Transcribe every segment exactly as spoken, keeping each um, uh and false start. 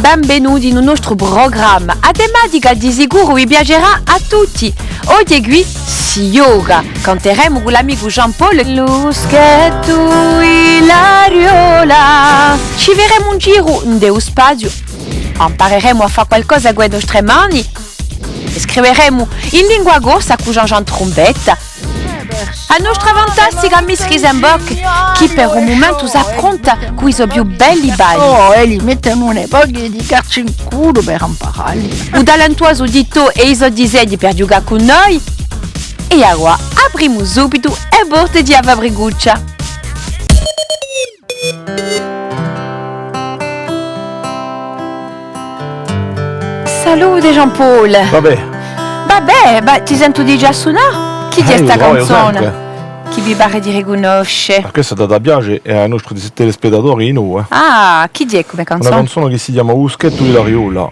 Benvenuti in u nostru prugramma. A tematica di sicuru vi piacerà à tutti. Oghje quì si ghjoca. Canteremu cù l'amicu Jean-Paul. Lu schettu è l'ariola. Ci feremu un giru in u spaziu. Ampareremu à fà qualcosa cù e nostre mani. È scriveremu in lingua corsa cù Jean-Jean Trumbetta. A nostra fantastica Miss Risenbock, chì per u mumentu s'appronta cù i so più belli balli. Oh, è li mettenu un pocu di carci in culu per amparalli. U talentuosu Titò è i so disegni per ghjucà cù noi. È avà, aprimu subitu e porte di a Fabricuccia. Salute Jean-Paul! Và bè. Và bè, ma ti sentu digià sunà? Chì hè sta canzona? Chì vi pare di ricunnosce? Perchè questa dà da piace à i nostri telespettatori, nò, eh? Ah, chì hè cum'è canzona? Una canzona chì si chjama U schettu di l'ariola,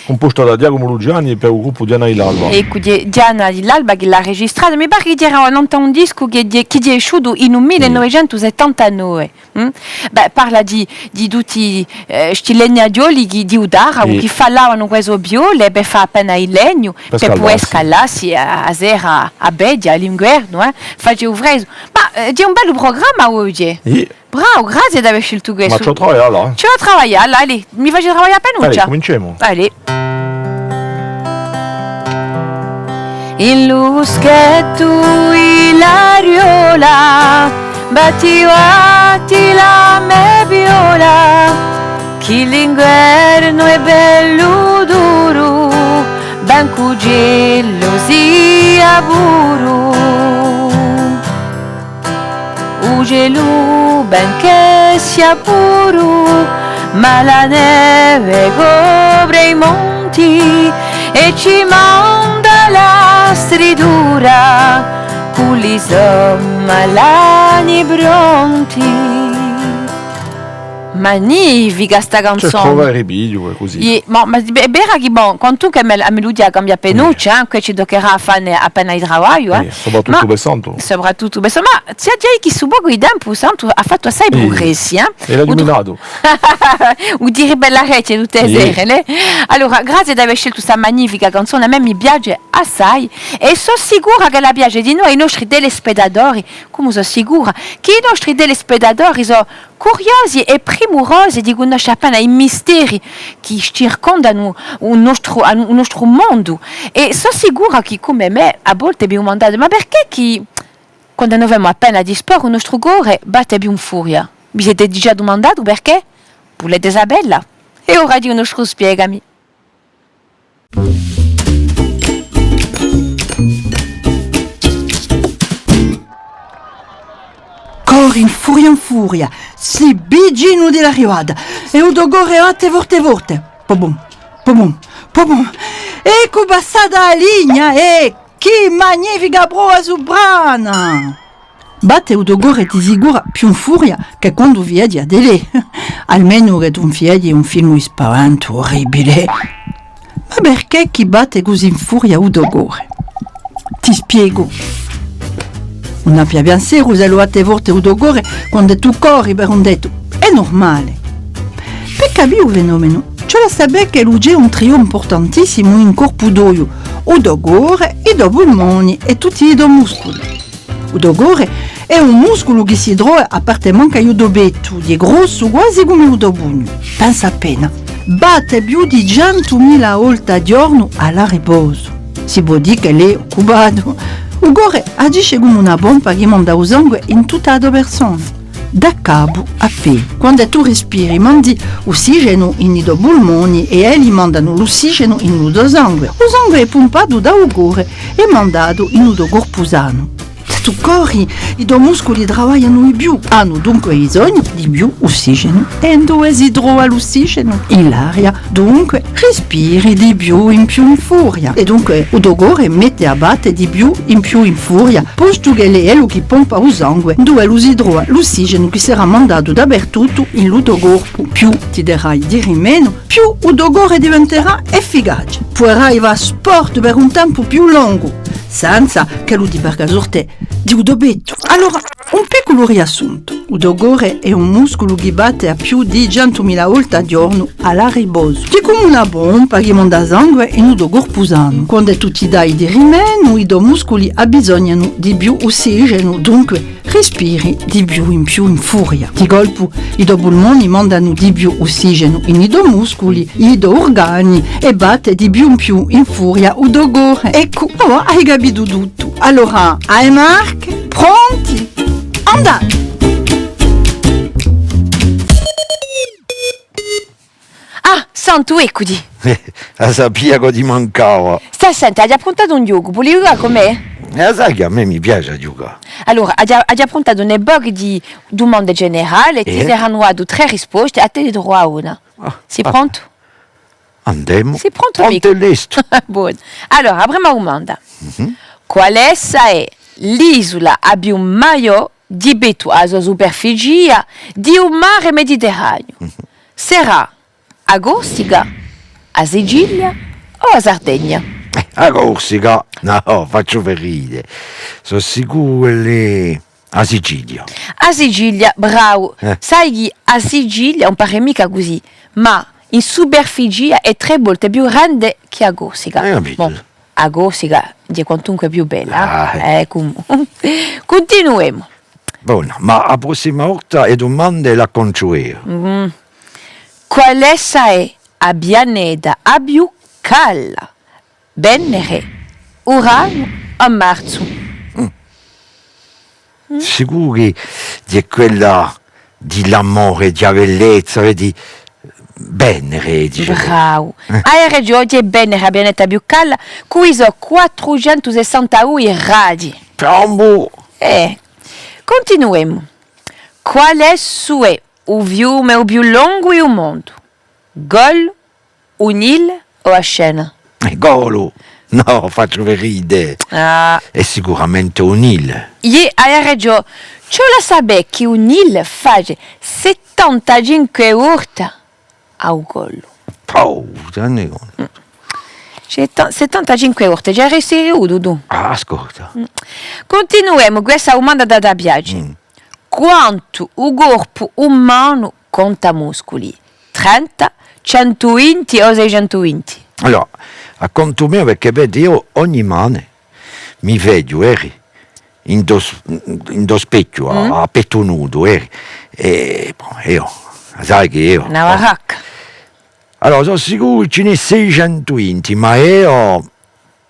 cumposta da Ghjacumu Luciani è per u gruppu Diana di l'Alba. Eccu, Di-, Diana di l'Alba chì l'hà registrata. Mi pare chì era nant'à un discu chì hè, chì hè esciutu in u mille novecentu settantanove. Mm? Bè, parla di, di tutti, eh, sti legnaghjoli chì, di u Taravu, chì fallavanu cù e so piole per fà appena di legnu, per pudè scaldassi a, a sera, à Beghja, à l'inguernu, eh, face u frescu. Ma, eh, hè un bellu prugramma oghje. Iè. Bravu, grazie d'avè sceltu questu. Ma ci hè da travaglià, eh. Ci hè da travaglià, allez, mi face travaglià à Penuccia. Allez, cuminciemu. Allez. In lu schettu di l'ariola, batti, batti la me viola, chì l'inguernu hè bellu duru, ben ch'u celu sia puru. U celu, ben chì sia puru, ma la neve copre i monti è ci manda la stridura, cù li so malani pronti. Magnifica sta canzona. Ci hè da truvà u ripigliu, eh, cusì. Iè, ma, ma hè vera chì, bon, quantunque a mel-, a meludia cambia appena, eh, chì ci toccherà à fà ne appena di travagliu, eh. Iè, soprattuttu per Santu. Soprattuttu per Santu. Ma ci hè da dì chì stu pocu di tempu Santu hà fattu assai prugressi, eh. Hè illuminatu. U direbbe l'arechje tutte e sere, nè? Allora, grazie d'avè sceltu sta magnifica canzona, à mè mi piace assai, è sò sicura ch'ella piace dinù à i nostri telespettatori, cum'è sò sicura chì i nostri telespettatori sò curiosi è primurosi di cunnosce appena i misteri chì circondanu u nostru, u nostru mondu. È sò sicura chì, cum'è mè, à volte vi dumandate, ma perchè chì, quandu no femu appena di sport, u nostru core batte più in furia? Vi site digià dumandatu perchè? Vulete sapella? Hè ora di u nostru Spiegami. Core in furia in furia, sì vicinu di l'arrivata, è u to core batte forte forte. Pum pum, pum pum, pum pum. Eccu passata a linea, è chì magnifica prova suprana! Batte u to core di sicuru più in furia chè quandu viaghji à a tele. Almenu chè tù viaghji un film di spaventu orribile. Ma perchè chì batte cusì in furia u to core? Ti spiegu. Ùn abbia penseru s'ellu batte forte u to core quand'è tù corri per un dettu. Hè nurmale. Per capì u fenomenu, ci vole à sapè ch'ellu ci hè un triu impurtantissimu in corpu toiu, u to core, i to pulmoni è tutti i to musculi. U to core hè un musculu chì si trova à parte manca di u to pettu, hè grossu guasi cum'è u to pugnu. Pensa appena. Batte più di centumila volte à ghjornu à l'arriposu. Si pò dì ch'ellu hè occupatu. U core agisce cum'è una pompa chì manda u sangue in tutta a to persona. Da capu à pedi. Quand'è tù respiri, mandi ussigenu in i to pulmoni è elli mandanu l'ussigenu in u to sangue. U sangue hè pumpatu da u core è mandatu in u to corpu sanu. S'è tù corri, i to musculi travaglianu di più, anu dunque bisognu di più ussigenu. È induve si trova l'ussigenu? In l'aria. Dunque, respiri di più in più in furia. È dunque, u to core mette à batte di più in più in furia, postu ch'ellu hè ellu chì pompa u sangue, induve ellu si trova l'ussigenu chì serà mandatu dapertuttu in lu to corpu. Più ti derai di rimenu, più u to core diventerà efficace. Puderai fà sport per un tempu più longu, senza ch'ellu ti perda sorte di u to pettu. Allora, un picculu riassuntu. U to core hè un musculu chì batte à più di centumila volte à ghjornu à l'arriposu. Hè cum'è una pompa chì monda sangue in u to corpu sanu. Quand'è tù ti dai di rimenu, i to musculi abbisognanu di più ossigenu, dunque respiri di più in più in furia. Di colpu, i to pulmoni mandanu di più ossigenu in i to musculi, i to organi, è batte di più in più in furia u to core. Eccu, avà ai capitu tuttu. Allora, à e marche, pronti? Andate! Ah, Santu, eccuti! A sapia ch'o ti mancava. Stà à sente, aghju appruntatu un ghjocu, vulete ghjucà cù mè? Eh, a sai chì à mè mi piace à ghjucà. Allora, aghju, aghju appruntatu un pocu di dumande generale, ti seranu datu trè risposte, à tè di truvà una. Ah, sì prontu? Andemu. Sì prontu, amicu? Prontu è lestu. Bonu. Allora, a prima dumanda. Quale hè l'isula a più maiò di pettu à a so superficia di u mare Mediterraniu? Serà a Corsica, a Sicilia o a Sardegna? Eh, a Corsica? Nò, facciu per ride. Sò sicuru ch'ella hè a Sicilia. A Sicilia, bravu. Eh. Sai chì a Sicilia ùn pare micca cusì, ma in superficia hè trè volte più grande chè a Corsica. Hai capitu? Bon, a Corsica hè quantunque più bella, eh? Ah, eh. Eh, cumu-, cuntinuemu. Bonu, ma a prossima volta e dumande l'acconciu eiu. Mm. Quale hè a pianeta a più calla? Venere, Uranu o Marsu? Mm. Sicuru chì hè quella di l'amore, di a bellezza, vedi? Venere, dice. Bravu. Eh. Hai ragiò, hè Venere a pianeta più calla, cù i so quattrucentusessantadui gradi. Piombu! Eh, cuntinuemu. Quale hè u fiume u più longu di u mondu? Golu, u Nil o a Senna? Eh, Golu! Nò, facciu per ride. Ah. Hè sicuramente u Nil. Iè, hai ragiò. Ci vole à sapè chì u Nil face settantacinque volte à u Golu. Oh, sette-, settantacinque volte, ci hè riuscitu tù? Ah, ascolta. Mm. Cuntinuemu, questa dumanda t'hà da piace. Mm. Quantu u corpu umanu conta musculi? Trenta, centuvinti o seicentuvinti? Allora, à contu meiu, perchè vedi, eiu ogni mane mi veghju, eh, in u s-, in u spechju, à, à pettu nudu, eh, è, bon, eiu, a sai chì eiu... Una baracca. Allora, sò sicuru chì ci n'hè seicentuvinti, ma eiu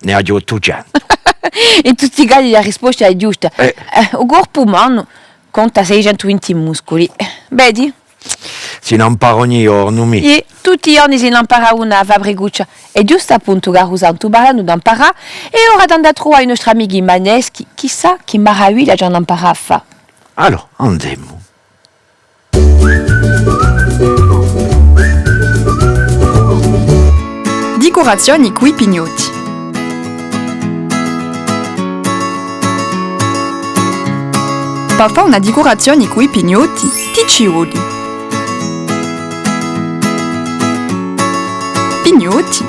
ne aghju ottucentu. In tutti i casi a risposta hè ghjusta. Eh. Eh, u corpu umanu conta seicentuvinti musculi. Vedi? Si n'ampara ogni ghjornu, mì. Iè, tutti i ghjorni si n'ampara una à a fabricuccia. È ghjustu à puntu, caru Santu, parlendu d'amparà, hè ora d'andà à truvà i nostri amichi maneschi, chì sà chì maraviglia ci anu amparatu à fà. Allora, andemu. Dicurazioni cù i pignotti. Pà fà una dicurazioni cù i pignotti, ti ci voli pignotti,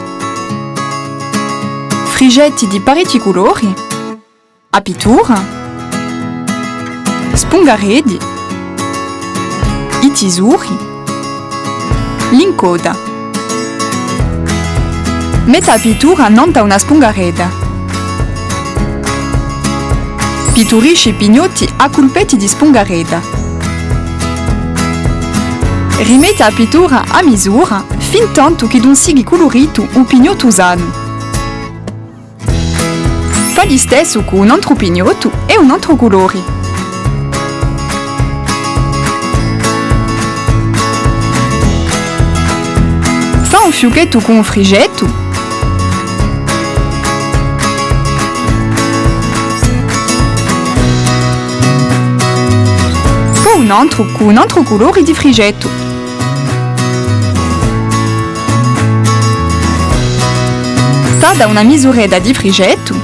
frigetti di parechji culori, a pittura, spungareddi, i tisuri, l'incodda. Metti a pittura nant'à una spungaredda. Pitturisci i pignotti à culpetti di spungaredda. Rimetti a pittura à misura, fin tantu chì ùn sighi culuritu u pignottu sanu. Fà listessu cù un antru pignottu è un antru culori. Fà un fiucchettu cù un frigettu. Po un antru cù un antru culori di frigettu. Tadda una misuredda di frigettu,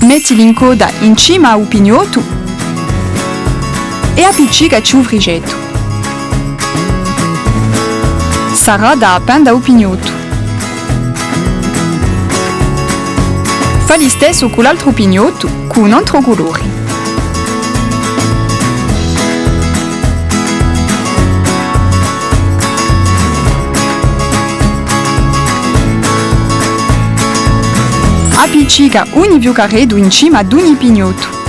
metti l'incodda in cima à u pignottu è appiccicacci u frigettu. Sarrata appena à u pignottu. Fà listessu cù l'altru pignottu, cù un antru culori. Appiccica ogni fiucareddu in cima ad ogni pignottu.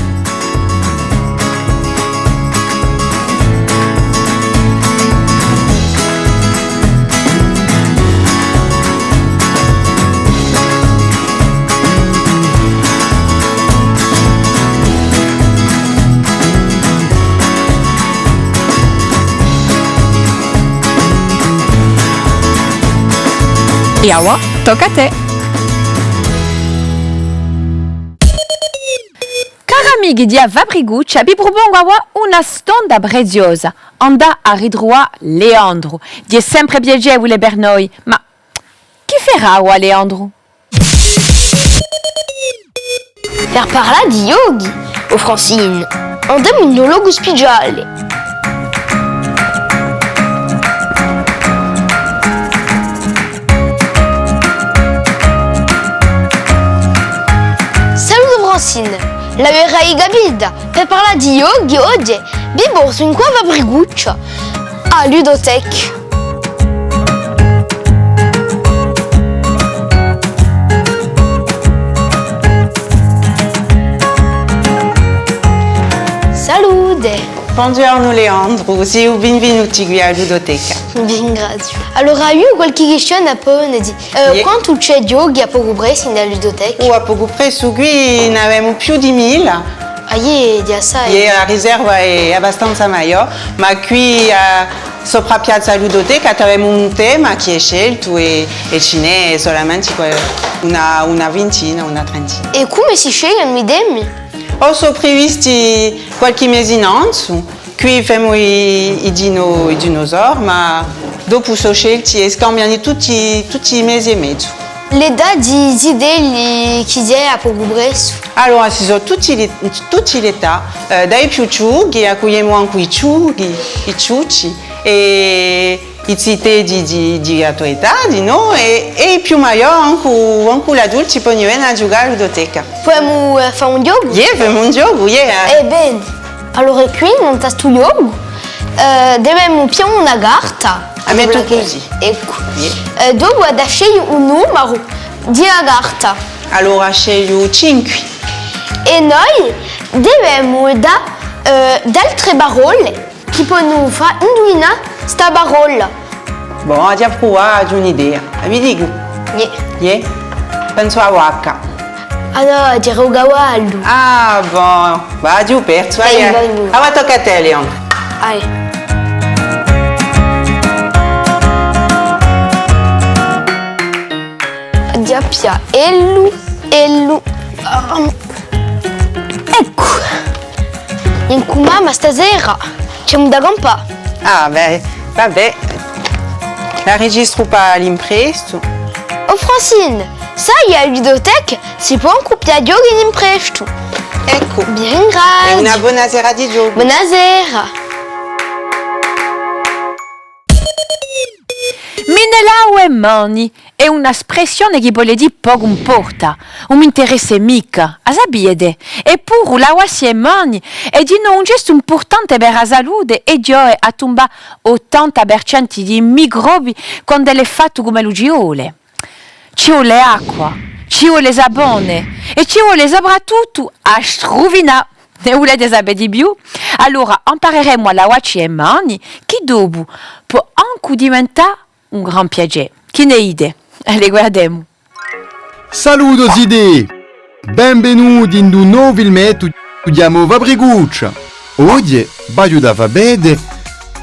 È avà, tocca à tè! Cari amichi di A Fabricuccia, vi prupongu avà una stonda preziosa, andà à ritruvà Leandru. Hè sempre piacevule per noi, ma chì ferà avà Leandru? Per parlà di ghjochi, o Francine, andemu in un locu speciale. Salute Francine, l'averai capita, per parlà di ghjochi oghje vi portu in quì à Fabricuccia, a ludothèque. Salute! Bonghjornu Leandru, site u binvinutu quì à a ludothèca. Vi ringraziu. Allora, aghju qualchì quistione à pone. Eh, iè. Quantu ci hè ghjochi à pocu pressu in a ludothèca? Oh, à pocu pressu quì n'avemu più di milla. Ah, iè, hè assai. Iè, a riserva hè abbastanza maiò, ma quì, eh, sopra piazza ludothèca, t'avemu un tema chì hè sceltu è, è ci n'hè solamente que-, una, una vintina, una trentina. È cumu si sceglienu i temi? O sò privisti qualchì mese innanzu. Quì femu i, i dino-, i dinosauri, ma dopu sò scelti è scambiani tutti, tutti i mesi è mezu. L'età di i zitelli chì ci hè à pocu pressu? Allora, ci sò tutti li, tutti l'età, eh, da i più chjuchi, accugliemu ancu i chjuchi, i chjuchi, è i zitelli di, di a to età, di noi, è, è i più maiò, ancu, ancu l'adulti ponu vene à ghjucà à a ludothèca. Pudemu, eh, fà un ghjocu? Iè, femu un ghjocu, iè, eh. È bè, allora quì, in stu ghjocu, eh, devemu piglià una carta. A mettu cusì. Eccu. Iè. Eh, dopu hà da sceglie un numaru di a carta. Allora scegliu cinque. È noi devemu dà, eh, d'altre parolle chì ponu fà induvinà sta parolla. Bon, aghju da pruvà, aghju un'idea. A vi dicu? Iè. Iè? Pensu à a vacca. Ah nò, era u cavallu. Ah, bon. Và, aghju persu. Dai, aiò. Vai, vai. Avà tocca à tè, Leandru. Aiò. Aghju da piglià ellu, ellu. Eccu. Incù mamma stasera ci emu da campà. Ah, bè, va bè. A registru pà l'imprestu. O Francine, sai, à a ludothèca si pò ancu piglià ghjochi in imprestu. Eccu. Vi ringraziu. È una bona sera di ghjocu. Bona sera. Mi ne lavu e mani, hè una spressione chì vole dì pocu importa, ùn m'interessa micca, a sapete? Eppuru lavassi e mani hè dinò un gestu impurtante per a salute è ghjova à tumbà ottanta per centu di microbi quand'ellu hè fattu cum'ellu ci vole. Ci vole acqua, ci vole sapone è ci vole soprattuttu à struvinà. Ne vulete sapè di più? Allora, ampareremu à lavacci e mani, chì dopu pò ancu diventà un gran piacè. Chì ne dite? Allez, guardemu. Salute zitè! Benvenuti in un novu filmettu chjamatu Fabricuccia. Oghje v'aghju da fà vede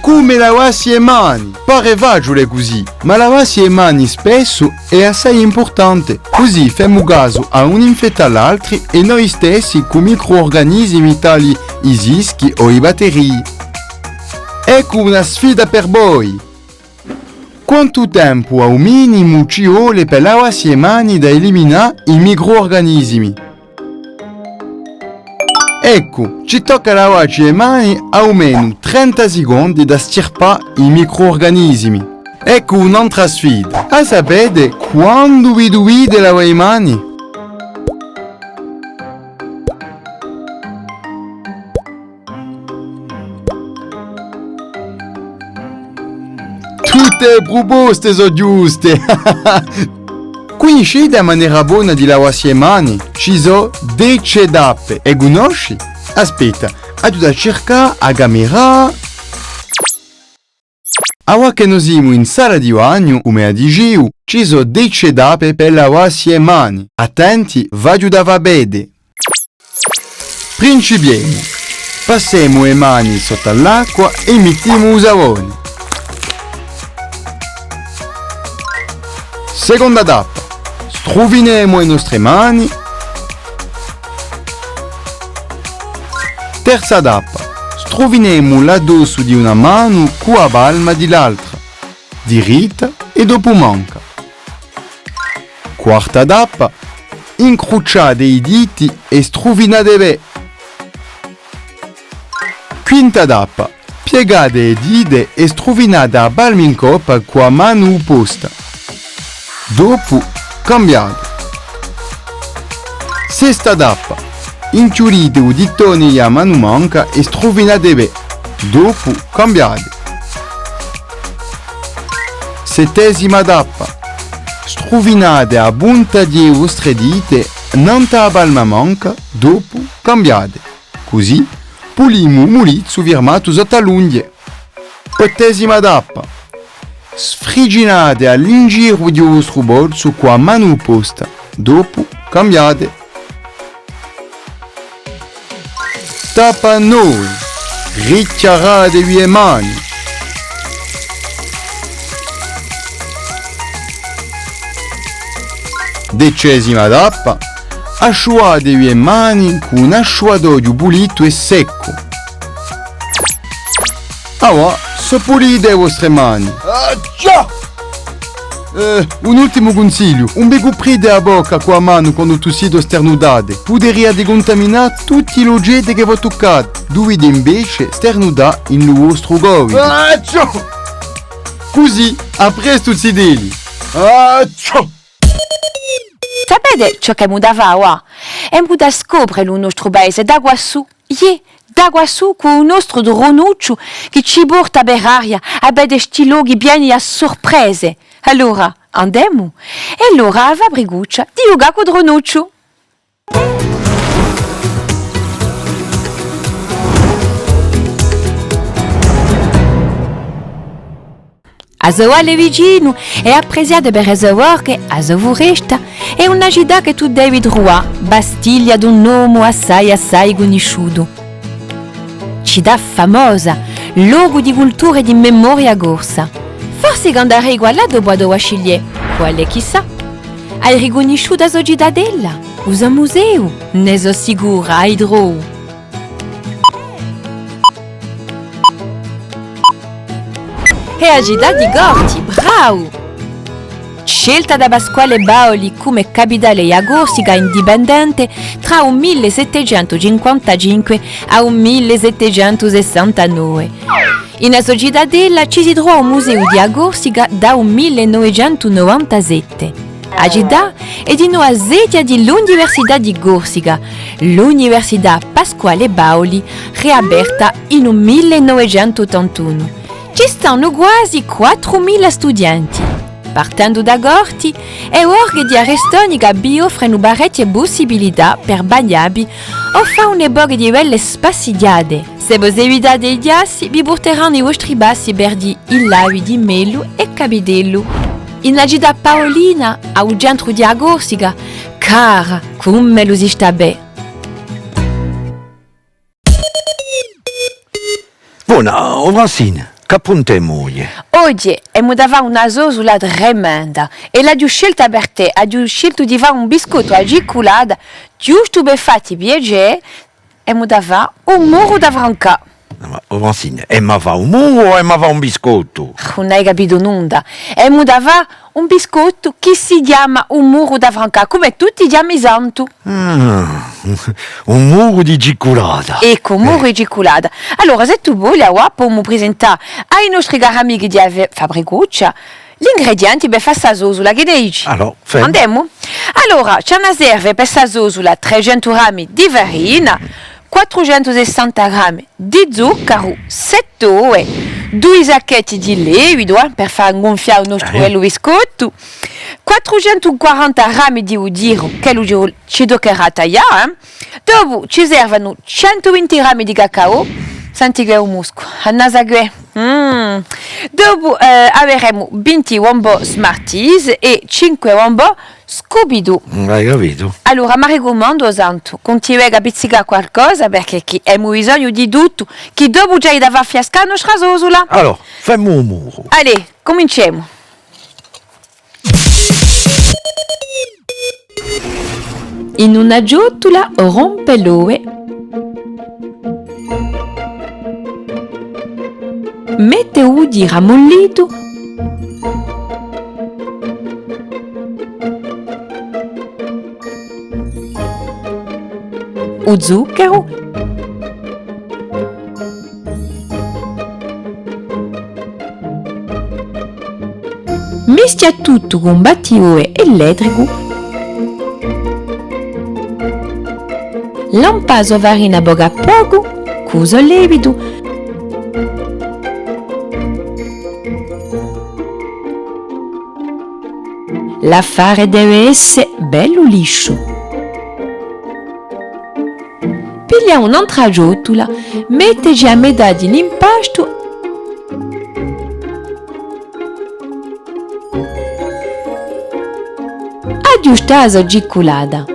cumu lavassi e mani. Pare faciule cusì, ma lavassi e mani spessu hè assai impurtante. Cusì femu casu à ùn infettà l'altri è noi stessi cù micruorganisimi tali i sischi o i batterii. Eccu una sfida per voi! Quantu tempu à u minimu ci vole per lavassi e mani da eliminà i micruorganisimi? Eccu, ci tocca à lavacci e mani à u menu trenta sicondi da stirpà i micruorganisimi. Eccu un'antra sfida. A sapete quandu vi duvite lavà e mani? Tutte e pruposte sò ghjuste! Cunniscite a manera bona di lavassi e mani? Ci sò dece tappe. E cunnosci? Aspetta, aghju da circà a camera. Avà chì no simu in sala di bagnu, cum'è a dicevu, ci sò dece tappe per lavassi e mani. Attenti, v'aghju da fà vede. Principiemu. Passemu e mani sottu à l'acqua è mittimu u savone. Seconda tappa. Strufinemu e nostre mani. Terza tappa. Strufinemu l'addossu di una manu cù a palma di l'altra, diritta è dopu manca. Quarta tappa, incruciate i diti è strufinate bè. Quinta tappa, piegate e dite è strufinate a palma in coppa cù a manu opposta. Dopu cambiate. Sesta tappa, inchjudite u ditone di a manu manca è strufinate bè. Dopu cambiate. Settesima tappa. Strufinate a punta di e vostre dite nantu à a palma manca, dopu cambiate. Cusì pulimu u mulizzu firmatu sottu à l'unghje. Ottesima tappa. Sfriginate à l'ingiru di u vostru polsu cù a manu opposta, dopu cambiate. Tappa nove. Richjaratevi e mani. Decesima tappa. Asciuatevi e mani cù un asciuatoghju pulitu è seccu. Avà, sò pulite e vostre mani. Acciò! Eh, un ultimu cunsigliu, ùn vi cuprite a bocca cù a manu quandu tussite o sternutate. Puderiate cuntaminà tutti l'ughjetti chì vo tuccate. Duvite invece sternutà in lu vostru covitu. Acciò! Cusì, à prestu zitelli. Acciò! Sapete ciò ch'emu da fà avà? Emu da scopre lu nostru paese da quassù. Iè, da quassù cù u nostru dronucciu chì ci porta per aria à vede sti lochi pieni à surprese. Allora, andemu? Hè l'ora à a Fabricuccia di ghjucà cù u dronucciu. A so valle vicinu hè apprezzata per e so borghe, a so furesta, hè una cità chì tù devi truvà, Bastiglia d'un omu assai, assai cunnisciutu. Cità famosa, locu di cultura è di memoria corsa. Forse ch'andarè quallà dopu à u to bachelier, quale chì sà. Ai ricunnisciutu a so citadella, u so museu? Ne sò sicura, ai trovu. Hè a cità di Corti, bravu! Scelta da Pasquale Paoli cum'è capitale di a Corsica indipendente trà u mille settecentu cinquantacinque à u mille settecentu sessantanove. In a so citadella ci si trova u Museu di a Corsica da u mille novecentu novantasette. A cità hè dinò a sedia di l'Università di Corsica, l'Università Pasquale Paoli, riaperta in u mille novecentu ottantunu. Ci stanu guasi quattru mila studienti. Partendu da Corti, e borghe di a Restonica vi offrenu parechje pussibilità per bagnà vi o fà un pocu di belle spassighjate. S'è vo seguitate i chjassi, vi purteranu i vostri passi per di i lavi di Melu è Capitellu. In a cità paolina, à u centru di a Corsica, cara, cum'ellu si stà bè! Bona, o Francine, ch'appruntemu oghje? Oghje emu da fà una sosula tremenda è l'aghju scelta per tè, aghju sceltu di fà un biscottu à a cicculata, ghjustu per fatti piacè, emu da fà un muru da francà. Ma, o Francine, emu à fà un muru o emu à fà un biscottu? Ùn ai capitu nunda. Emu da fà un biscottu chì si chjama un muru da francà, cum'è tutti i chjami santu. Ah, un muru di cicculata. Eccu, un muru di cicculata. Allora, s'è tù voli, avà, pomu prisentà à i nostri cari amichi di a Fe-, Fabricuccia l'ingredienti per fà sta sosula, chì ne dici? Allora, fermu. Andemu? Allora, ci hà da serve per sta sosula trecentu grammi di farina, quattrucentu sessanta grammi di zuccaru, sette ove, Dui sacchetti di levitu, eh, per fà gunfià u nostru bellu biscottu. Quattrucentu quaranta grammi di butiru, ch'ellu ci, ci toccherà à taglià, eh. Dopu ci servenu centu vinti grammi di cacau, senti chì hè u muscu, annasa chì hè. Mm. Dopu, eh, averemu vinti Wombo Smarties è cinque Wombo Scooby-Doo. Mm, ai capitu. Allora, m'arricumandu, o Santu, ch'ùn ti venga à pizzicà qualcosa, perchè chì emu bisognu di tuttu, chì dopu ci hai da fà fiascà a nostra sosula. Allora, femu u muru. Allez, cuminciemu. In una ciottula rompe l'ove. Mette u butiru ammullitu, u zuccheru, mischia tuttu cù un battiove elettricu. Lampa a so farina pocu à pocu, cù u so levitu. L'affare deve esse bellu lisciu. Piglia un'antra ciottula, metteci à metà di l'impastu, aghjusta a so cicculata.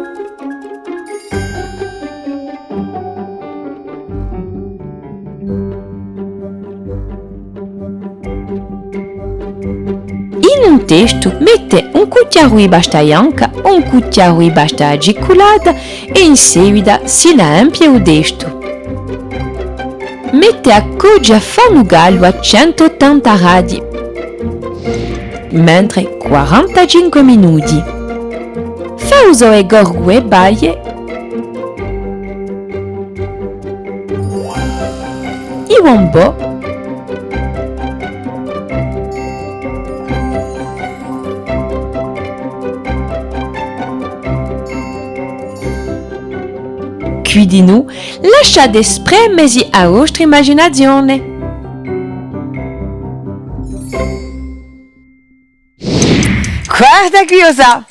In un testu mette un cuchjaru di pasta bianca, un cuchjaru di pasta cicculata è in seguita si la empie u testu. Mette à coce à fornu caldu à centu ottanta gradi, mentre quarantacinque minuti. Fà u so ecorgu è baie. I Wombo. Quì dinù, lasciate spremesi à a vostra imaginazione. Guarda quì, o Sà!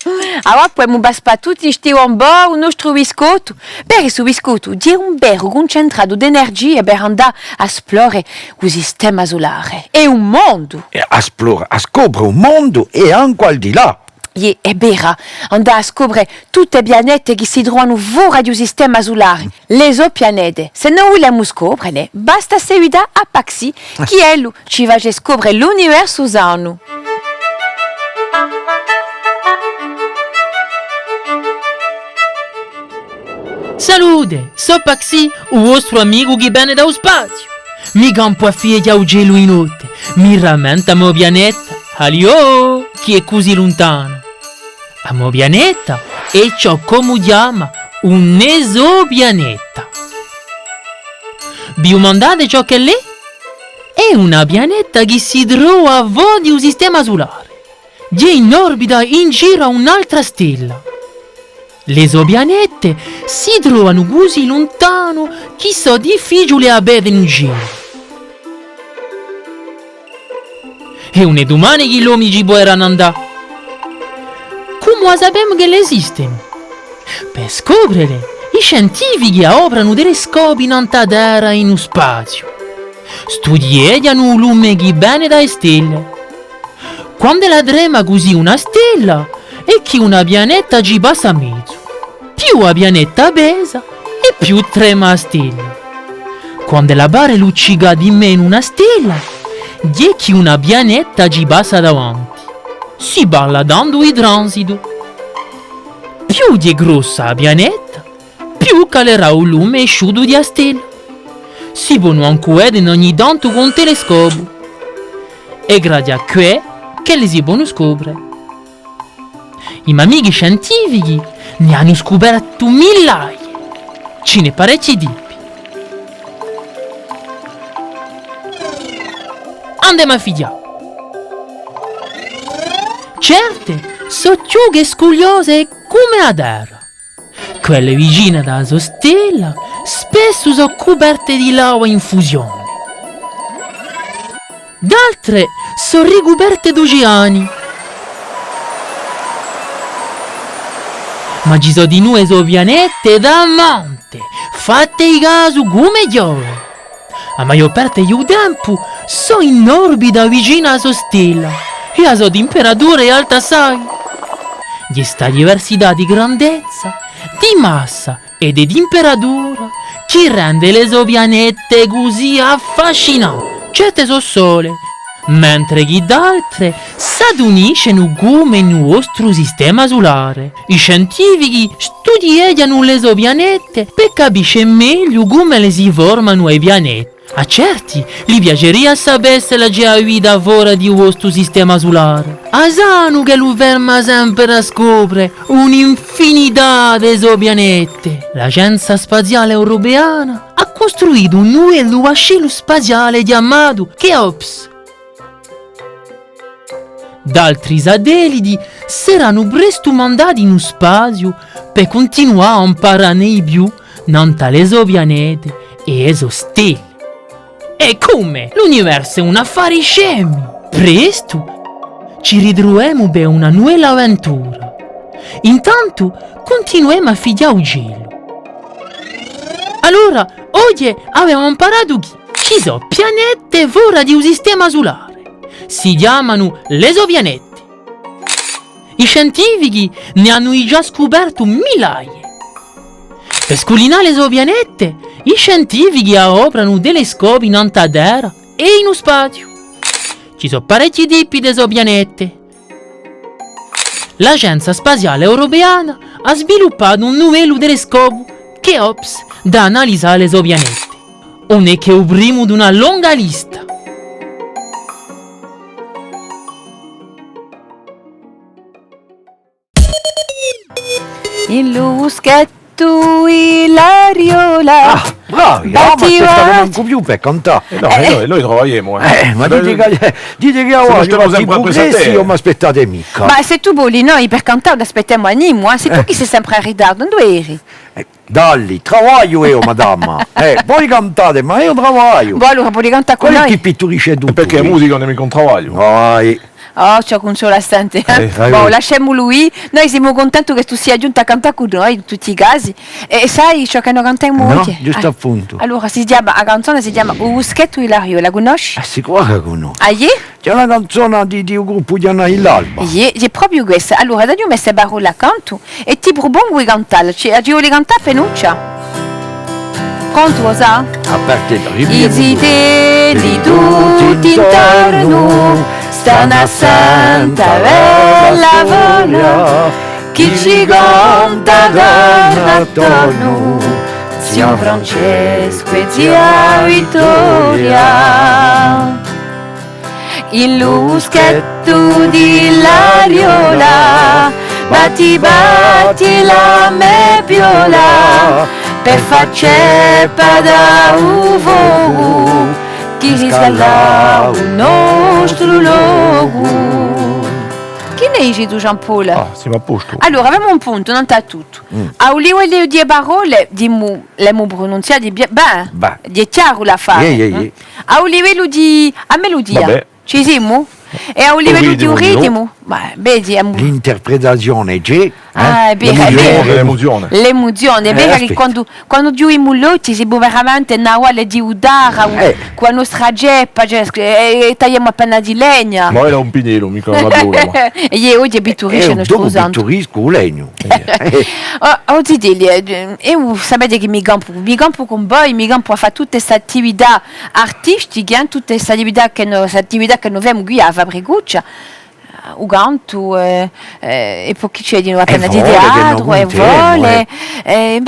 Avà pudemu paspà tutti sti Wombo u nostru biscottu, perchè stu biscottu hè un veru cuncentratu d'energia per andà à splorà u sistema sulare. Hè un mondu! È à splorà, à scopre u mondu è ancu al di là. Iè, hè vera, andà à scopre tutte e pianete chì si trovanu fora di u sistema sulare, le so pianete. S'è no vulemu scoprele, basta à seguità à Paxi, chì ellu ci face scopre l'universu sanu. Salute, sò Paxi, u vostru amicu chì vene da u spaziu. Mi campu à fighjà u celu di notte, mi rammentu a mo pianeta, Alio, chì hè cusì luntana. A mo pianeta hè ciò ch'omu chjama un'esopianeta. Vi dumandate ciò ch'ella hè? Hè una pianeta chì si trova fora di u sistema sulare. Ghjè in orbita in giru à un'altra stella. L'esopianete si trovanu cusì luntanu chì sò difficiule à vede in giru. È ùn hè dumane chì l'omi ci puderanu andà. Cumu a sapemu ch'elle esistenu? Per scoprele, i scientifichi adopranu telescopi nant'à a Terra in u spaziu. Studianu u lume chì vene da e stelle. Quand'ella trema cusì una stella, hè chì una pianeta ci passa à mezu. Più a pianeta pesa, è più trema a stella. Quand'ella pare luccicà di menu una stella, ghjè chì una pianeta ci passa davanti. Si parla tandu di transitu. Più ghjè grossa a pianeta, più calerà u lume esciutu di a stella. Si ponu ancu vede ogni tantu cù un telescopu. Hè grazie à què ch'elle si ponu scopre. I mo amichi scientifichi ne anu scupertu millaie. Ci n'hè parechji tipi. Andemu à fighjà. Certe sò chjuche scugliose cum'è a Terra. Quelle vicine à a so stella spessu sò cuperte di lava in fusione. d'altre sò ricuperte d'uceani. Ma ci sò dinù e so pianete tamante, fatte di gasu cum'è chjove. A maiò parte di u tempu sò in orbita vicinu à a so stella, è a so timperatura hè alta assai. Hè sta diversità di grandezza, di massa è di timperatura chì rende le so pianete cusì affascinante. Certe sò sole, mentre chì d'altre s'aduniscenu cum'è in u vostru sistema sulare. I scientifichi studieghjanu le so pianete per capisce megliu cum'elle si formanu e pianete. À certi li piaceria à sapè s'ella ci hè a vita fora di u vostru sistema sulare. A sanu ch'ellu ferma sempre à scopre un'infinità di so pianete. L'Agenza Spaziale Europeana hà custruitu un nuvellu vascellu spaziale chjamatu Cheops. D'altri satelliti seranu prestu mandati in u spaziu per cuntinuà à amparà ne di più nant'à le so pianete è e so stelle. È cume! L'universu hè un affare di scemi! Prestu ci ritruvemu per una nuvella avventura. Intantu cuntinuemu à fighjà u celu. Allora, oghje avemu amparatu chì ci sò pianete fora di u sistema sulare. Si chjamanu l'esopianete. I scientifichi ne anu digià scupertu millaie. Per sculinà l'esopianete, i scientifichi adopranu telescopi nant'à a Terra è in u spaziu. Ci sò parechji tipi d'esopianete. L'Agenza Spaziale Europeana hà sviluppatu un nuvellu telescopiu, Cheops, da analizà l'esopianete. Ùn hè chè u primu d'una longa lista. In lu buschettu di l'Ariola. Ah, bravi, ùn m'aspettava mancu più per cantà. Eh, nò, eh, noi travagliemu, eh. Eh, ma dite chì, dite chì avà, io sempre à presa à te. Ùn m'aspettate micca. Ma sè tù voli, noi per cantà ùn t'aspettemu à nimu, eh. Sè tù chì sì sempre in ritardu, induve eri? Eh, dalli, travagliu eiu, madama. Eh, voi cantate, ma eiu travagliu. Bò, allora, voli cantà cù noi? Quale hè chì pitturisce tuttu? È perchè a musica ùn hè micca un travagliu. Vai. Oh, ciò, cunsola sente, eh? Eh, bò, lasciamulu quì. Noi simu cuntentu chì tù sia ghjuntu à cantà cù noi, in tutti i casi. È, è sai ciò chì no cantemu oghje? Nò, ghjustu appuntu. Allora, si chjama, a canzona si chjama U buschettu di l'Ariola, a cunnosci? Ah, sicuru chì a cunnoscu. Ah, iè? Hè una canzona di, di u gruppu Ghjornali d'Alba. Iè, hè propiu quessa. Allora, dà mi ste parolle à cantu è ti prupongu di cantalla. Ci, a ci voli cantà, Fenuccia? Prontu, a sai? À parte da... I zitelli tutti intornu stanu à sente a bella fola chì ci conta ch'anu attornu ziu Francescu è zia Vittoria. In lu buschettu di l'Ariola, batti, batti la me viola, per fà ceppa da u focu, chì si scalda u nostru locu. Chì ne dici tù, Jean-Paul? Ah, simu à postu. Allora, avemu un puntu, nant'à tuttu. Mm. À u livellu di e parolle, dimu, l'emu prununziatu bè, bè, hè chjaru l'affare. Iè, iè, iè. À u livellu di a meludia, ci simu? È à u livellu di u ritimu? Ma, bè, dimu. L'interpretazione ci hè, eh? Ah, hè vera, hè vera. L'emuzione, l'emuzione. L'emuzione, hè vera chì quandu, quandu chjudimu l'ochji, simu veramente in a valle di u Taravu, cù a nostra ceppa, cioè, è, è tagliemu appena di legna. Ma era un pinellu, micca una viola, ma. È oghje pitturisce u nostru santu. Pitturiscu u legnu. Oh, o zitelli, eh, eiu sapete chì mi campu, mi campu cun voi, mi campu à fà tutte st'attività artistiche, eh, tutte st'attività chì no, st'attività chì no femu quì à a Fabricuccia, eh, u cantu, eh, eh, è po chì ci hè dinù appena di teatru, è vole, eh,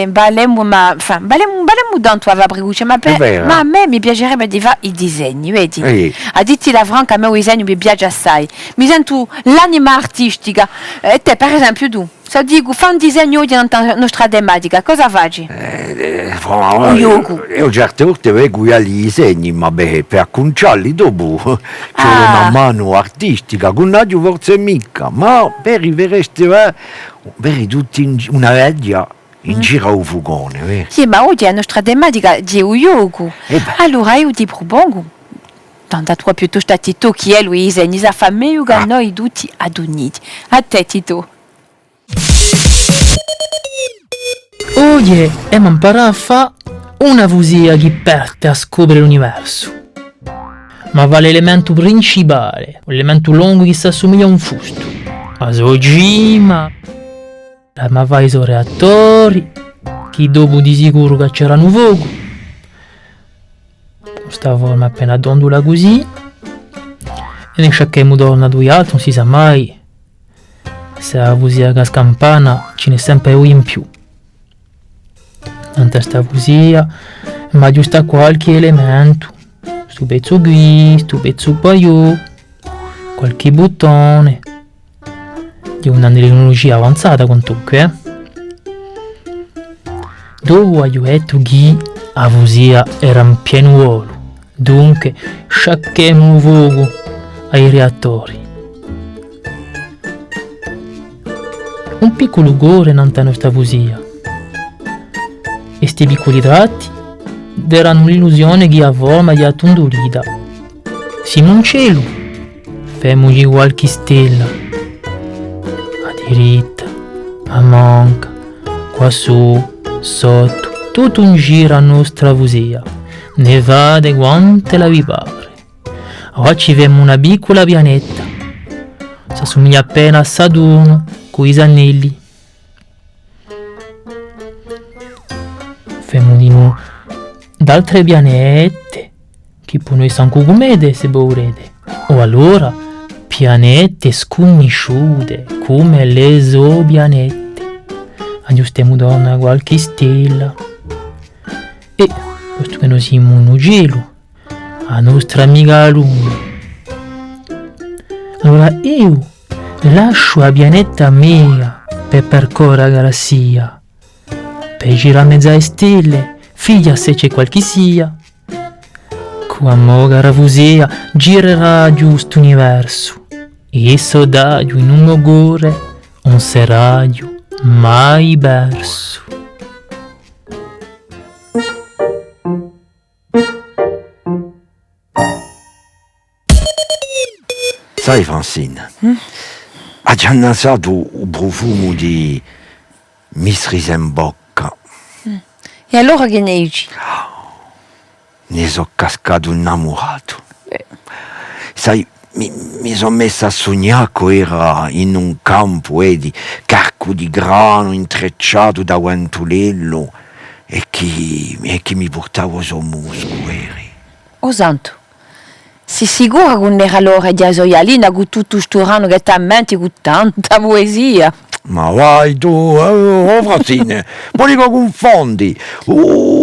ballemu, ma, enfin, ballemu, ballemu tantu à a Fabricuccia, ma per, ma à mè mi piacerebbe di fà i disegni, vedi? À dittila franca, à mè u disegnu mi piace assai. Mi sentu l'anima artistica. È tè, per esempiu, tù, s'o dicu, fà un disegnu oghje nant'à a nostra tematica, cosa faci? Eh, eh, fra-, eiu, eiu certe volte vecu i disegni, ma bè, per accuncialli dopu ci vole una manu artistica, chì ùn aghju forse micca, ma per i resti, eh, vedi tutti in gi-, una veghja in giru à u fucone, vedi? Sì, ma oghje a nostra tematica hè u ghjocu. Allora eiu ti prupongu Tantu à tù piuttostu à Titò, chì ellu i segni i sà fà megliu chè à noi tutti aduniti. À tè, Titò. Oghje emu à amparà à fà una fusia chì parte à scopre l'universu. Ma và l'elementu principale, l'elementu longu chì s'assumiglia à un fustu. A so cima. L'emu à fà i so reattori, chì dopu di sicuru cacceranu focu. Cù sta forma appena tondula cusì. È ne sciacchemu torna dui altri, ùn si sà mai. S'è a fusia casca in panna, ci n'hè sempre unu in più. Nant'à sta fusia, m'aghjustu à qualchì elementu, stu pezzu quì, stu pezzu quallà, qualchì buttone. Hè una tecnulugia avanzata quantunque, eh? Dopu aghju dettu chì a fusia era in pienu volu. Dunque, sciacchemu u focu à i reattori. Un picculu core nant'à a nostra fusia. È sti picculi tratti deranu l'illusione chì a forma hè tundulita. Simu in celu, femuci qualchì stella. À diritta, à manca, quassù, sottu, tuttu in giru à a nostra fusia. Ne fate quante la vi pare. Avà ci femu una piccula pianeta. S'assumiglia appena à Saturnu, cù i so annelli. Femu dinù d'altre pianete, chì ponu esse ancu cumete, s'è vo vulete. O allora, pianete scunnisciute, cum'è e so pianete. Aghjustemu torna qualchì stella. È, postu chì no simu in u celu, a nostra amica a Luna. Allora eiu lasciu a pianeta mea per percorre a galassia, per girà mezu à e stelle, fighjà s'è ci hè qualchissia. Cù a mo cara fusia gireraghju st'universu, è s'o daghju in u mo core, ùn seraghju mai persu. Sai, Francine, aghju annasatu u prufumu di Miss Risa in bocca. È allora chì ne dici? Ne sò cascatu innamuratu. Sai, mi, mi sò messu à sugnà ch'o era in un campu, eh, di carcu di granu intrecciatu da ventulellu è chì, è chì mi purtava u so muscu, eri. O santu, sì sicura ch'ùn era l'ora di a so ghjallina cù tuttu stu granu chì t'ammenti cù tanta puesia? Ma vai tù, eh, o Francine, poi chì cunfondi u,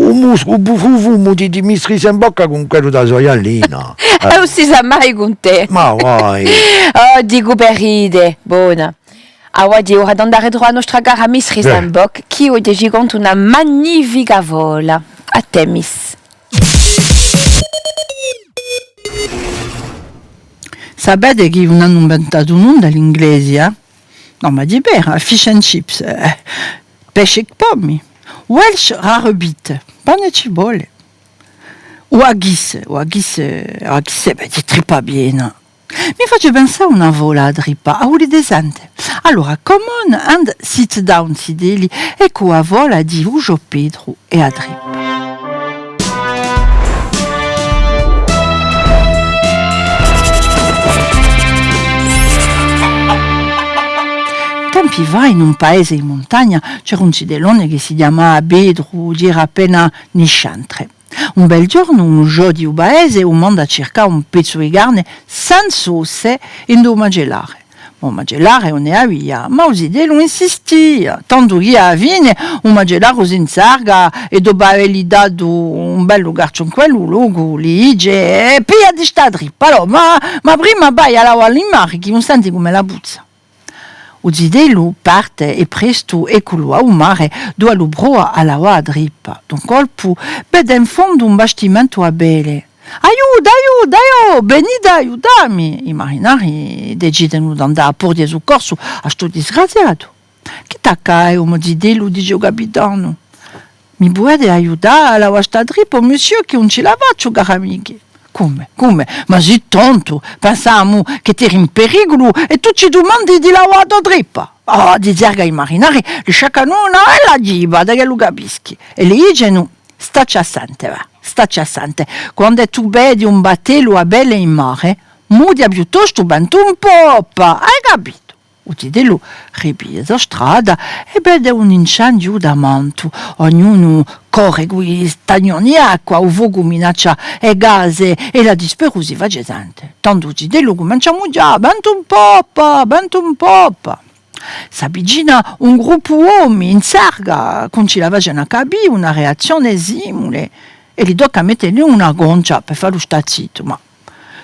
u muscu, u prufumu di, di Miss Risa in bocca cun quellu di a so ghjallina. Eh, ùn si sà mai cun tè. Ma vai. Oh, dicu per ride, bona. Avà hè ora d'andà à truvà a nostra cara Miss Risa in bocca, chì oghje ci conta una magnifica fola. À tè, Miss. Sapete chì ùn anu inventatu nunda l'inglesi, eh? Nò, ma di vera, fish and chips, eh, pesce è pomi, Welsh rarebit, pane è cipolle. U haggis, u haggis, u haggis, bè, hè trippa piena. Mi face pensà una fola a trippa, a vulete sente? Allora, come on and sit down, zitelli, eccu a fola di Ughju Petru è a trippa. Tempi fà, in un paese in muntagna, c'era un zitellone chì si chjamava Petru, era appena niscentre. Un bel ghjornu, un ghjò di u paese u manda à circà un pezzu di carne senza osse ind'u macellare. Ma u macellare ùn ne avia, ma u zitellu insistia, tantu chì à a fine u macellare s'inzarga è, dopu avelli datu un bellu carciu in quellu locu, li dice: «Eh, pigliati sta trippa, allora, ma, ma prima vai à lavalla in mare, chì ùn senti cum'ella puzza.» U zitellu parte è prestu ecculu à u mare, duva lu prova à lavà a trippa. D'un colpu, vede in fondu un bastimentu à vele. «Aiutu, aiutu, aiò, venite à aiutà mi!» I marinari decidenu d'andà à porghje succorsu à stu disgraziatu. «Chì t'accade, o mo zitellu?» dice u capitanu. «Mi pudete aiutà à lavà sta trippa, o monsieur, chì ùn ci la facciu, cari amichi?» Cume, cume? Ma sì tontu? Pensavamu chì t'eri in periculu è tù ci dumandi di lavà a to trippa. Ah, di zerga i marinari li sciaccanu una bella ghjiba da ch'ellu capischi. È li dicenu: Stacci à sente, và, stacci à sente. Quand'è tù vedi un battellu à vele in mare, mughja piuttostu ventu in poppa, ai capitu? U zitellu ripiglia a so strada è vede un incendiu tamantu. Ognunu corre cù i stagnoni d'acqua, u focu minaccia e case è la disperu si face sente. Tandu u zitellu cumencia à mughjà: Ventu in poppa, ventu in poppa. S'avvicina un gruppu d'omi in zerga, cun ci la facenu à capì una reazzione simule, è li tocca à metteli una concia per fallu stà zittu. Ma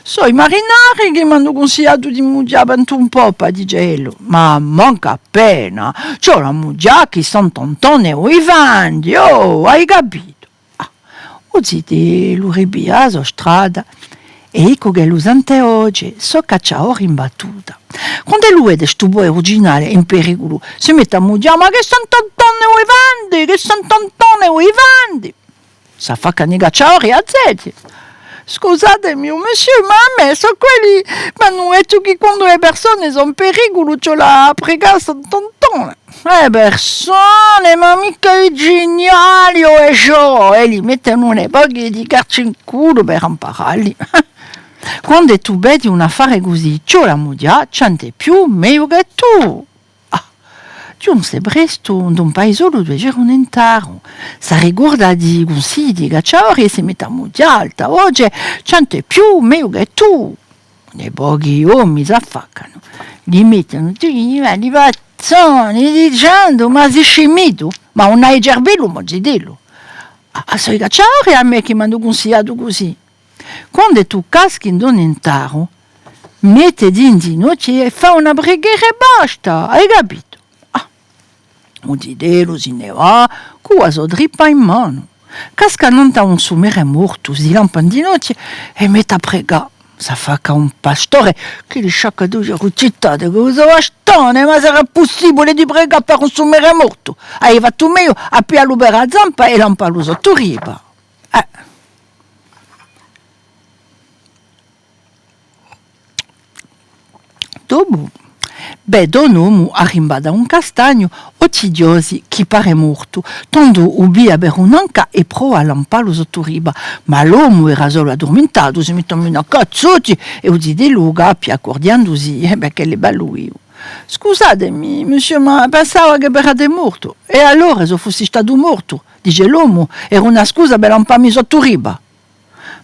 sò i marinari chì m'anu cunsigliatu di mughjà ventu in poppa, dice ellu. Ma mancu appena, ci vole à mughjà chì Sant'Antone ùn i fendi, oh, ai capitu? Ah, u zitellu ripiglia a so strada è eccu ch'ellu sente oghje: Sò cacciadori in battuta. Quand'ellu vede stu poveru ginale in periculu, si mette à mughjà: Ma chì Sant'Antone ùn i fendi, chì Sant'Antone ùn i fendi! S'affaccanu i cacciadori à zeti. Scusatemi, o monsieur, ma à mè sò quelli m'anu dettu chì quandu e persone sò in periculu ci vole à pregà à Sant'Antone. E persone, ma micca i ginali, o è ciò, è li mettenu un pocu di carci in culu per amparalli. Quand'è tù vedi un affare cusì, ci vole à mughjà, centu più, megliu chè tù. Ah, ghjunse prestu in un paisolu duve c'era un intaru. S'arricorda di i cunsigli di i cacciadori è si mette à mughjà à alta voce: Centu più, megliu chè tù. È pochi omi s'affaccanu, li mettenu tutti i pazzoni dicendu: Ma sì scimitu? Ma ùn hai cervellu, mo zitellu? Ah, sò i cacciadori à mè chì m'anu cunsigliatu cusì. Quand'è tù caschi in un intaru, mettiti in zinuchji è fà una preghera è basta, ai capitu? Ah, u zitellu si ne và cù a so trippa in manu. Casca nant'à un sumere mortu, si lampa in zinuchji è mette à pregà. S'affacca un pastore chì li sciacca duie ruccittade cù u so bastone: Ma sarà pussibule di pregà per un sumere mortu? Hai fattu megliu à pigliallu per a zampa è lampallu sottu ripa. Eh. Dopu, vede un omu arrimbatu à un castagnu, ochji chjosi, chì pare mortu, tandu u piglia per un'anca è prova à lampallu sottu ripa. Ma l'omu era solu addurmintatu, si mette à mena cazzotti è u zitellu u cappia, accorghjendusi, eh bè, ch'ellu hè bellu vivu. Scusatemi, monsieur, ma pensava chì verate mortu. È allora, s'o fussi statu mortu, dice l'omu, era una scusa per lampà mi sottu ripa.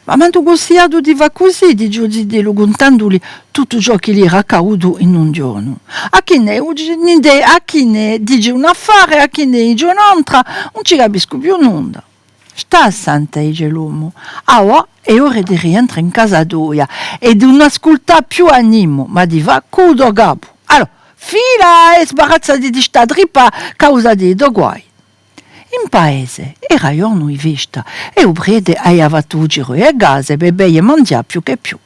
Ma m'anu cunsigliatu di fà cusì, dice u zitellu, cuntenduli tuttu ciò chì li era accadutu in un ghjornu. À chì n'hè, u dice, nind'è, à chì n'hè, dice un affare, à chì n'hè, dice un'antra, ùn ci capiscu più nunda. Stà à sente, dice l'omu, avà hè ora di rientrà in casa toia è d'ùn ascultà più à nimu, ma di fà cù u to capu. Allora, fila è sbarazzati di sta trippa causa di i to guai. In paese era ghjornu di festa è u prete avia fattu u giru di e case per vede manghjà più chè più.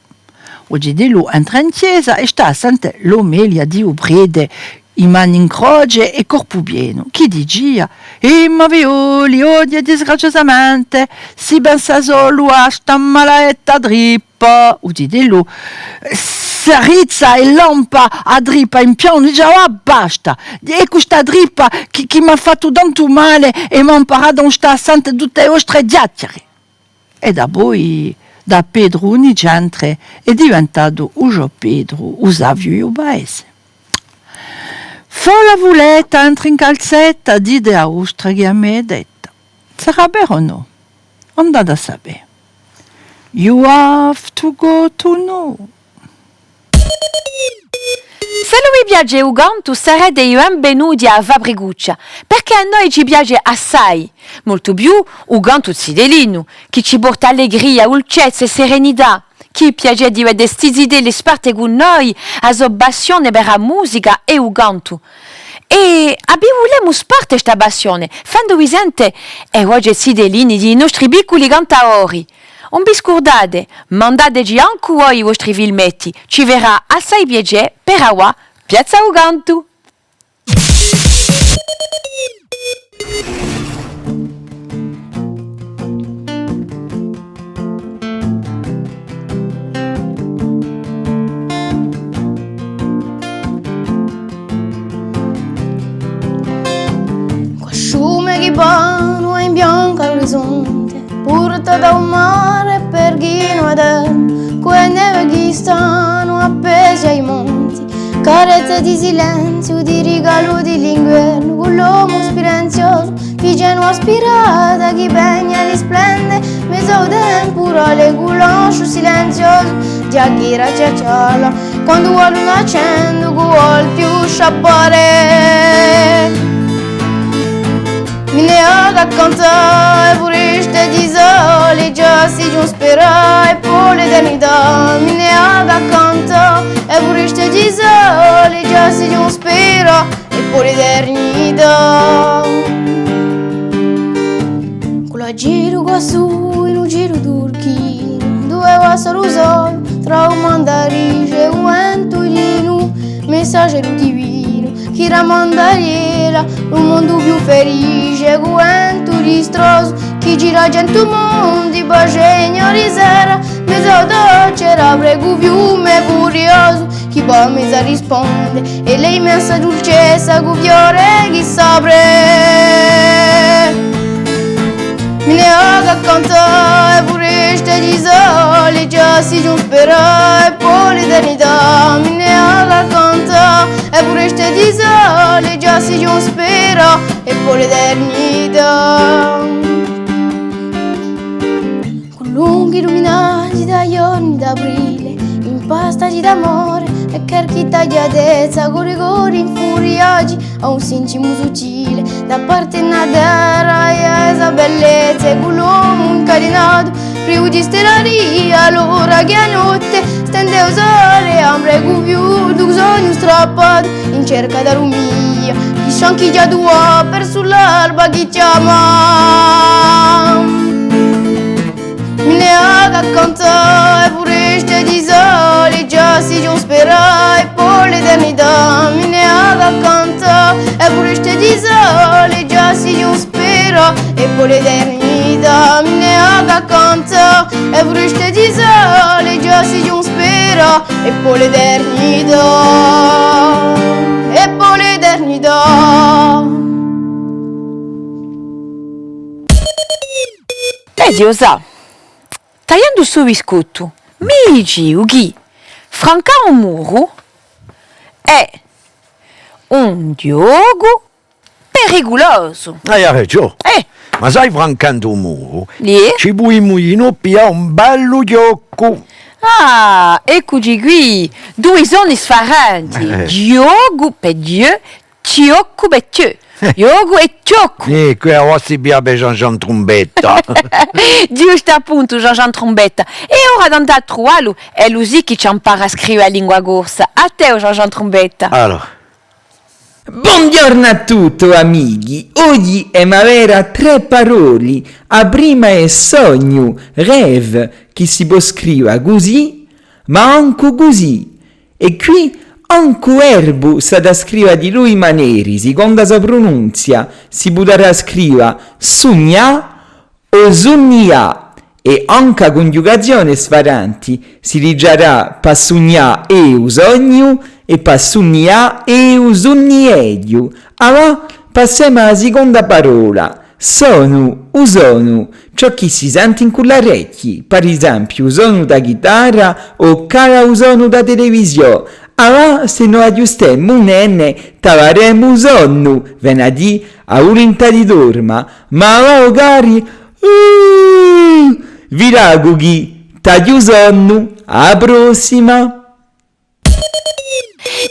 U zitellu entra in chjesa è stà à sente l'omelia di u prete, e mani in croce è corpu pienu, chì dicia: È ma figlioli, oghje disgraziosamente si pensa solu à sta maladetta trippa. U zitellu s'arrizza è lampa a trippa in pianu, dice: Ah, basta! È questa trippa chì, chì m'hà fattu tantu male è m'hà amparatu à ùn stà à sente tutte e vostre chjachjare. È dapoi, da Petru u Nicentre hè diventatu u Ghjuvan Petru, u saviu di u paese. Fola fuletta, entri in calzetta, dite à a vostra chì a mè hè detta. Sarà vera o nò? Andate à sapè. You have to go to know. S'ellu vi piace u cantu, sarete i benvenuti à a Fabricuccia, perchè à noi ci piace assai, moltu più u cantu zitellinu, chì ci porta allegria, dulcezza è serenità. Chì piacè di vede sti zitelli sparte cù noi a so passione per a musica è u cantu. È a vi vulemu sparte sta passione, fenduvi sente e voce zitelline di i nostri picculi cantadori. Ùn vi scurdate, mandateci ancu voi i vostri filmetti, ci ferà assai piacè. Per avà, piazza u cantu! Sonte, purtata à u mare per chì no adorme, cù e neve chì stanu appese à i monti, carezze di silenziu, di rigalu di l'inguernu, cù l'omu spirenziosu, ficendu a spirata chì vene à risplende, mezu à u tempurale, cù l'asciu silenziosu, di a ghjera chjachjala, quandu a luna accende, cù u voltu sciappare. Mi ne vacu à cantà e fureste di sole, ghjà si ghjunse spera, è po l'eternità. Mi ne vacu à cantà e fureste di sole, ghjà si ghjunse spera, è po l'eternità. Cù l'agiru quassù in u cielu turchinu, duve passa u sole, tramanda e dice u ventu di nu messaghjeru divinu, chì tramanda à l'era un mondu più felice, cù u ventu distrosu, chì gira centu mondi, pace è ignore sera, mezu à a doccia, pregu fiume furiosu, chì pò mezu risponde, è l'immensa dulcezza cù fiore chì s'apre. Mi ne vacu à cantà e fureste di sole, ghjà si ghjunse spera, è po l'eternità. Mi ne vacu à cantà e fureste di sole, ghjà si ghjunse spera, è po l'eternità. Cù lunghi luminati da ghjorni d'aprile, impastati d'amore è carchi tagliatezza, cù rigori infuriati à un sintimu sutile, da parte una terra è a so bellezza, è cù l'omu incatenatu, privu di stelleria, l'ora chì a notte stende u sole, ambre cù fiutu, sognu strappatu, in cerca d'arumia, chì sciancheggia tua versu l'alba chì chjama. Mi ne vacu à cantà e fureste di sole, ghjà si ghjunse spera, è po l'eternità. Mi ne vacu à cantà e fureste di sole, ghjà si ghjunse spera, è po l'eternità. Mi ne vacu à cantà e fureste di sole, ghjà si ghjunse spera, è po l'eternità. È po l'eternità. È Dio sà, tagliendu stu biscottu, mi diciu chì francà un muru hè un ghjocu periculosu. Ai ragiò. Eh. Ma sai, francandu un muru, iè, ci pudimu dinò piglià un bellu ghjocu. Ah, eccuci quì, dui soni sfarenti. Eh. Ghjocu per Dieu, chjoccu per Dieu. Ghjocu è chjoccu. Eh, quì avà si piglià per Jean-Jean Trumbetta. Ghjustu appuntu, Jean-Jean Trumbetta. È ora andemu à truvà lu, è lu sì chì ci ampara à scrive a lingua corsa. À tè, o Jean-Jean Trumbetta. Allora. Bonghjornu à tutti, o amichi. Oghji emu à veda trè paroli. A prima hè sognu, rêve, chì si pò scriva cusì, ma ancu cusì. È quì ancu u verbu s'hà da scriva di dui maneri, sicondu a so prununzia, si pudarà scriva sugnà o sunnià, è ancu a cunghjugazione hè sfarenti, si dicerà pà sugnà eiu sognu è pà sunnià eiu sunnieghju. Avà passemu à a siconda parola, sonu, u sonu, ciò chì si senti incù l'arechji, par esempiu, u sonu da ghitarra o cala u sonu da televisiò. Avà, s'è no aghjustemu un enne, t'avaremu u sonnu, vene à dì a vulintà di dorma, ma avà, o cari, uh, vi lacu chì t'aghju u sonnu, à a prossima!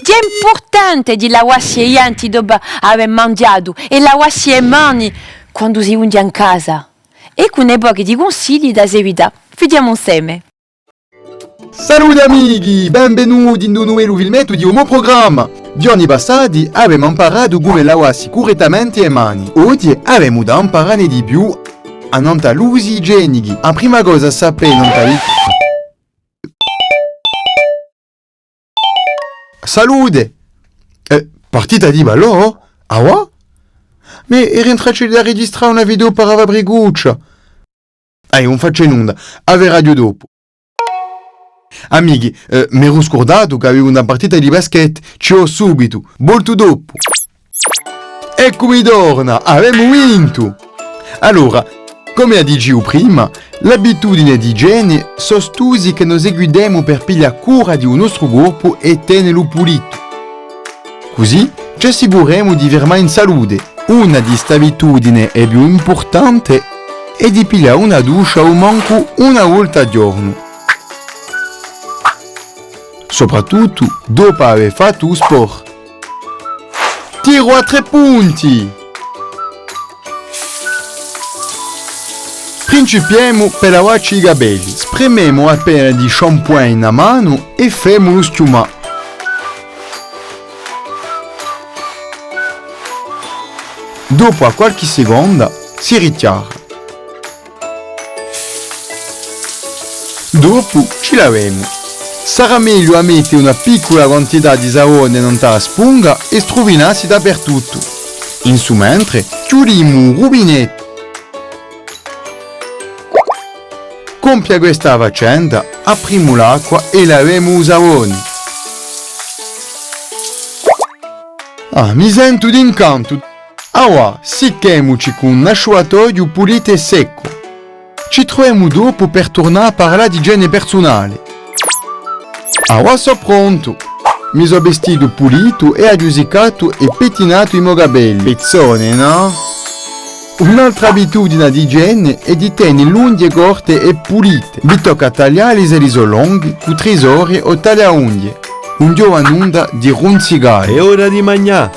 Hè impurtante di lavassi i denti dopu avè manghjatu è lavassi e mani quandu si ghjunghje in casa. Eccu un pocu di cunsigli da seguità. Fighjemu inseme. Salute amichi, benvenuti in un novellu filmettu di u mo prugramma. Ghjorni passati avemu amparatu cumu lavassi currettamente e mani. Oghje avemu da amparane di più annant'à l'usi igienichi. A prima cosa à sapè annant'à li Salute! Eh, partita di ballò? Avà? Ma eru in traccia di registrà una video per a Fabricuccia. Eh, ùn face nunda, a veraghju dopu. Amichi, eh, m'eru scurdatu ch'avevu una partita di basket, ci vò subitu, voltu dopu. Eccu mi torna, avemu vintu! Allora, Cum'è a dicevu prima, l'abitudine d'igiene sò st'usi chì no seguitemu per piglià cura di u nostru corpu è tenelu pulitu. Cusì ci assicuremu di firmà in salute. Una di st'abitudine e più impurtante hè di piglià una duscia o mancu una volta à ghjornu. Soprattuttu dopu avè fattu u sport. Tiru à trè punti! Principiemu per lavacci i capelli. Sprimemu appena di shampoing in a manu è femu lu schiumà. Dopu à qualchì seconda si richjara. Dopu ci lavemu. Sarà megliu à mette una piccula quantità di savone nant'à a spunga è struvinassi dapertuttu. In su mentre, chjudimu u rubinettu. Compia questa faccenda, aprimu l'acqua è lavemu u savone. Ah, mi sentu d'incantu! Avà, sicchemuci cù un asciuatoghju pulitu è seccu. Ci truvemu dopu per turnà à parlà d'igiene persunale. Avà sò prontu! Mi sò vistitu pulitu è aghju siccatu è pittinatu i mo capelli. Pizzone, nò? Un'altra abitudine d'igiene hè di tene l'unghje corte è pulite. Vi tocca à taglialli s'elli sò longhi, cù trisore o tagliaunghje. Ùn ghjova nunda di runzicà. Hè ora di magnà!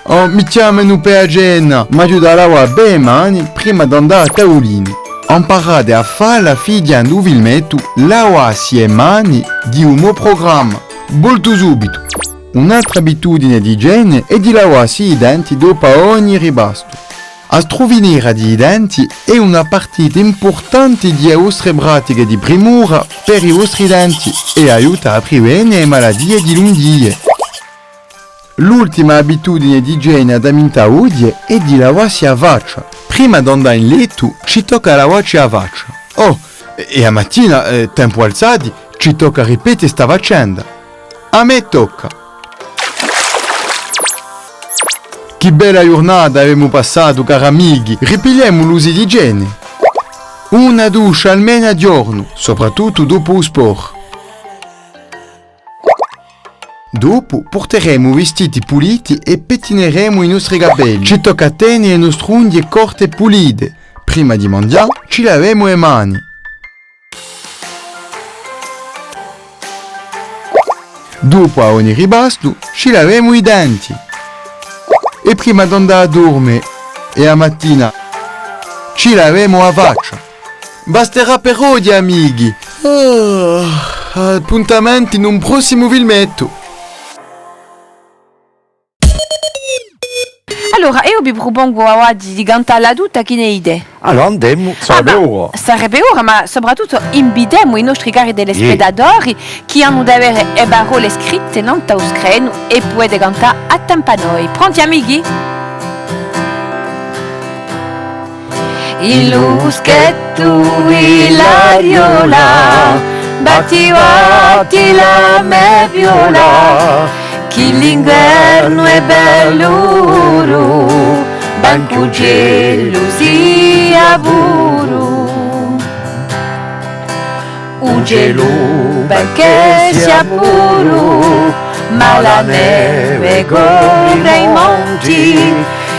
Oh, mi chjamanu per a cena, m'aghju da lavà bè e mani prima d'andà à tavulinu. Amparate à falla fighjendu u filmettu Lavassi e mani di u mo prugramma. Voltu subitu. Un'altra abitudine d'igiene hè di lavassi i denti dopu à ogni ripastu. A struvinera di i denti hè una partita impurtante di e vostre pratiche di primura per i vostri denti è aiuta à privene e malatie di l'unghje. L'ultima abitudine d'igiene à ammintà oghje hè di lavassi a faccia. Prima d'andà in lettu, ci tocca à lavacci a faccia. Oh, è, è a matina, eh, tempu alzati, ci tocca à ripete sta faccenda. À mè tocca! Chì bella ghjurnata avemu passatu, cari amichi! Ripigliemu l'usi d'igiene! Una duscia almenu à ghjornu, soprattuttu dopu u sport. Dopu purteremu vistiti puliti è pittineremu i nostri capelli. Ci tocca à tene e nostre unghje corte è pulite. Prima di manghjà, ci lavemu e mani. Dopu à ogni ripastu, ci lavemu i denti. È prima d'andà à dorme è a matina, ci lavemu a faccia. Basterà per oghje, amichi! Ah, appuntamenti in un prossimu filmettu! Allora, eiu vi prupongu avà di, di cantalla tutta, chì ne dite? Allora, andemu, sarebbe ora. Ah, ma sarebbe ora, ma soprattuttu invitemu i nostri cari telespettatori chì anu da avè e parolle scritte nant'à u screnu è pudete cantà à tempu à noi. Pronti, amichi? In Luschettu, in l'Ariola, batti, batti la me viola, chì l'inguernu hè bellu duru, bè chì u celu sia puru. U celu bè chì sia puru, ma la neve copre i monti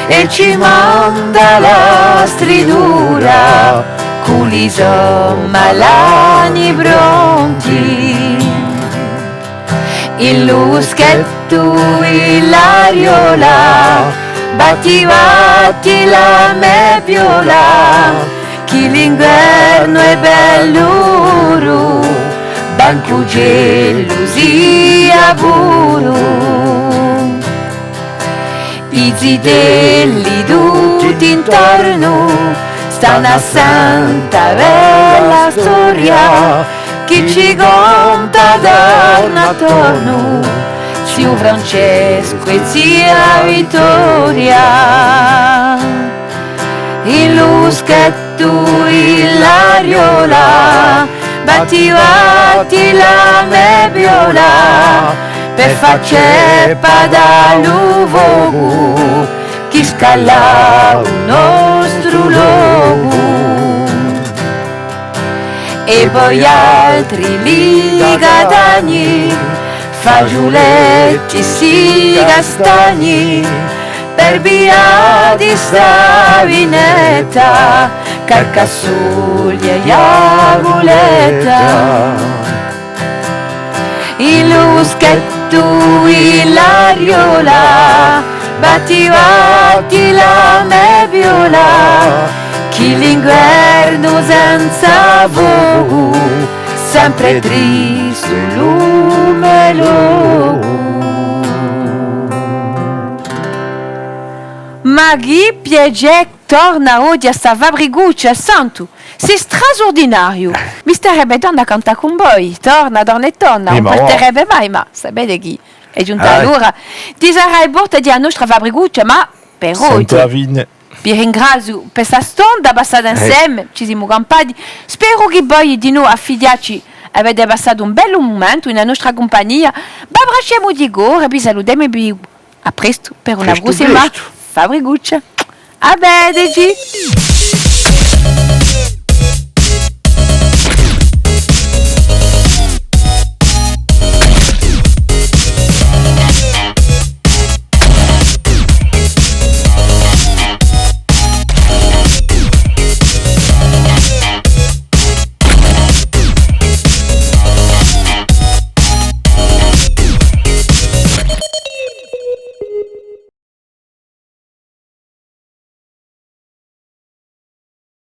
è ci manda la stridura, cù li so malani pronti. In Luschettu, in l'Ariola, batti, batti la me viola, chì l'inguernu hè bellu duru, bè chì u celu sia puru. I zitelli tutti intornu stanu à sente a bella storia chì ci conta torna torna ziu Francescu è zia Vittoria. In Luschettu, in l'Ariola, batti, batti la me viola, per fà ceppa da lu focu chì scalda u nostru locu. È voialtri li catani, fagiuletti sì castagni, per via di sta vinetta, carcassuglia è aculetta. In Luschettu, in Lariola, batti, batti la me viola, chì l'inguernu senza focu, sempre tristu lu me locu. Ma chì piacè torna oghje à sta Fabricuccia, Santu! Sì strasurdinariu! Mi starebbe torna à cantà cun voi, torna, torna è torna, ùn parterebbe mai, ma sapete chì hè ghjunta l'ora di sarrà e porte di a nostra Fabricuccia, ma per oghje vi ringraziu per sta stonda passata inseme, ci simu campati. Speru chì voi dinù à fighjacci avete passatu un bellu mumentu in a nostra cumpagnia. V'abbracciemu di core, vi salutemu è vi à prestu per una prossima Fabricuccia. À vedeci!